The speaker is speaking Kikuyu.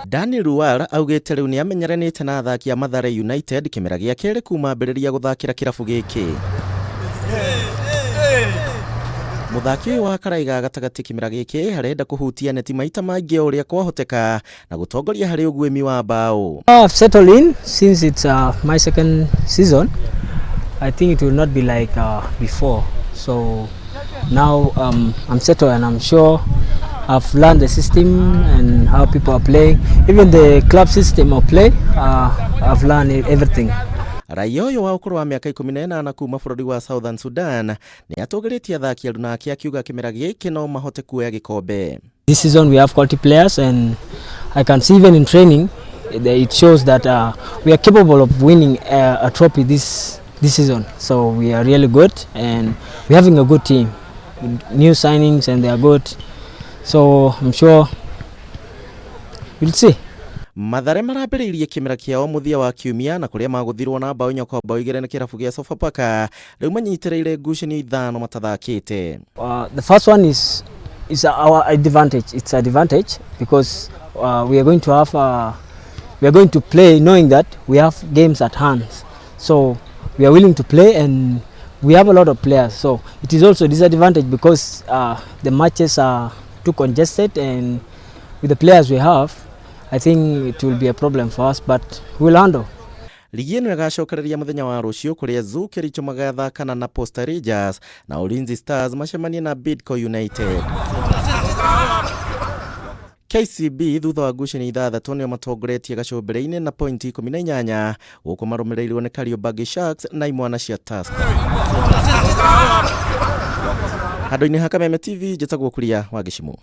Dani Luar augĩte rĩu nĩamenyeranĩte na athaki a Mathare United kĩmera gĩa kerĩ kuma ambĩrĩria gũthakĩra kĩrabu gĩkĩ. Mũthaki ũyũ wa karaĩ ga gatagatĩ kĩmera gĩkĩ arenda kũhutia neti maita maingĩ o ũrĩa kwahoteka na gũtongoria harĩ ũguĩmi wa mbaũ. I've settled in since it's my second season. I think it will not be like before. So now I'm settled and I'm sure I've learned the system and how people are playing. Even the club system of play, I've learned everything. Raia ũyũ wa ũkũrũ wa mĩaka 18 kuma bũrũri wa Southern Sudan nĩ atũgĩrĩtie athaki aruna ake akiuga kĩmera gĩkĩ no mahote kuoya gĩkombe. This season we have quality players, and I can see even in training it shows that we are capable of winning a trophy this season. So we are really good and we're having a good team. New signings and they are good. So I'm sure we'll see. Mathare marambĩrĩirie kĩmera kĩao mũthia wa kiumia na kũrĩa magũthirwo na mbaũ 4 kwa mbaũ 2 nĩ kĩrabu gĩa Sofapaka, rĩu manyitĩrĩire ngucanio ithano matathakĩte. The first one is our advantage. It's advantage because we are going to have we are going to play knowing that we have games at hand. So we are willing to play and we have a lot of players. So it is also disadvantage because the matches are too congested, and with the players we have, I think it will be a problem for us, but we'll handle. Ligi ĩno ĩgacokereria mũthenya wa rũciũ kũrĩa Zoo Kericho magathakana na Posta Rangers na Ulinzi Stars macemanie na Bidco United. KCB thutha wa ngucanio ithathatũ nĩo matongoretie gacũmbĩrĩ-inĩ na pointi 18, gũkũ marũmĩrĩirwo nĩ Kariobangi Sharks na imwana cia Tusker. Handũ-inĩ ha Kameme TV, njĩtagwo Kuria wa Gĩcimũ.